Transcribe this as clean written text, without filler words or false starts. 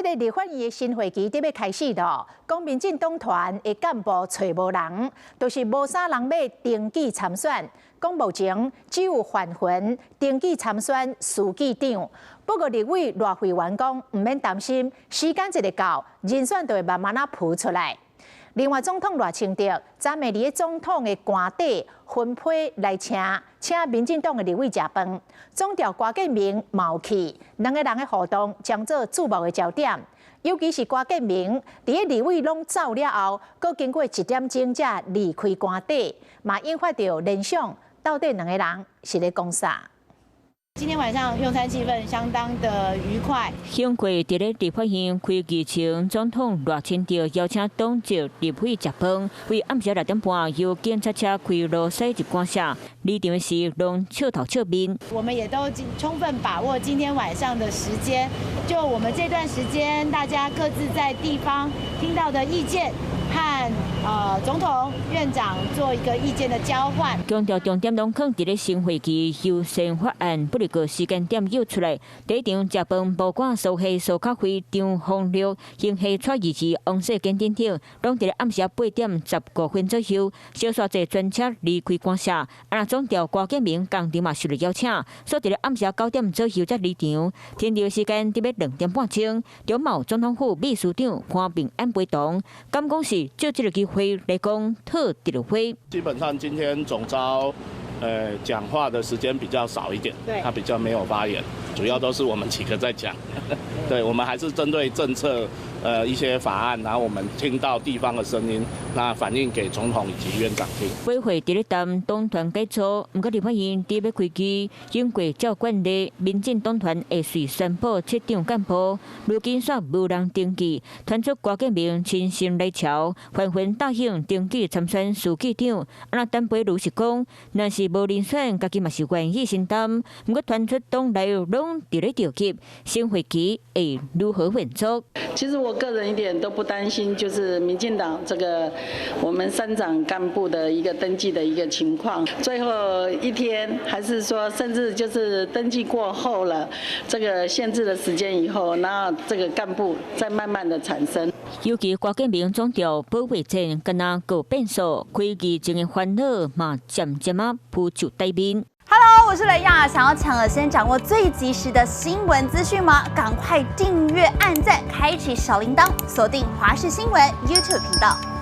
這個立法院的新會期得欲開始咯，講民進黨團的幹部揣無人，就是無啥人欲登記參選。講目前只有范雲登記參選書記長，不過立委賴慧媛講毋免擔心，時間一个到，人選就會慢慢仔浮出來。另外，總統賴清德昨暝佇總統的官邸分批來請請民進黨的立委食飯，總召郭建明嘛有去，兩个人的互動將做矚目的焦點。尤其是郭建明，佇立委攏走了後，閣經過一點鐘才離開官邸，嘛引發著聯想，到底兩个人是咧講啥？今天晚上用餐氣氛相當的愉快。香過佇咧立法院開議前，總統賴清德邀請黨籍立委食飯，為暗時6點半由警察車開路駛入官舍，離場時攏笑頭笑面。我們也都充分把握今天晚上的時間，就我們這段時間，大家各自在地方聽到的意見，和總統、院長做一個意見的交換。強調重點攏放佇咧新會期優先法案，不過時間點又出來。第一場食飯，包括蘇系蘇卡輝、張宏禄、興系蔡二二、王世堅等等，攏佇咧暗時8點15分左右，小煞坐專車離開官舍。啊，總召郭建明仝陣嘛受到邀請，所以佇咧暗時9點左右才離場。停留時間得欲2點半鐘。中茂總統府秘書長潘孟安陪同，敢講是借這個機會來講特特會。基本上今天總召，講話的時間比較少一點，他比較沒有發言，主要都是我們幾個在講。對，我們還是針對政策，一些法案，然後我們聽到地方的聲音，那反映給總統以及院長聽。會會佇咧談黨團改組，毋過立法院佇欲開機，經過照慣例，民進黨團會隨宣布七長幹部，如今煞無人登記，傳出郭建明親身來朝，紛紛答應登記參選書記長。啊，陳培如是講，若是無人選，家己嘛是願意承擔。毋過傳出黨內攏佇咧著急，新會期會如何運作？其實我個人一點都不擔心，就是民進黨這個我們三長幹部的一個登記的一個情況。最後一天，還是說甚至就是登記過後了，這個限制的時間以後，那這個幹部再慢慢的產生。尤其郭建明總召保衛戰，敢若閣變數，開議前的煩惱嘛，漸漸仔浮出台面。 Hello，我是雷亞，想要搶先掌握最及時的新聞資訊嗎？趕快訂閱、按讚、開啟小鈴鐺，鎖定華視新聞 YouTube 頻道。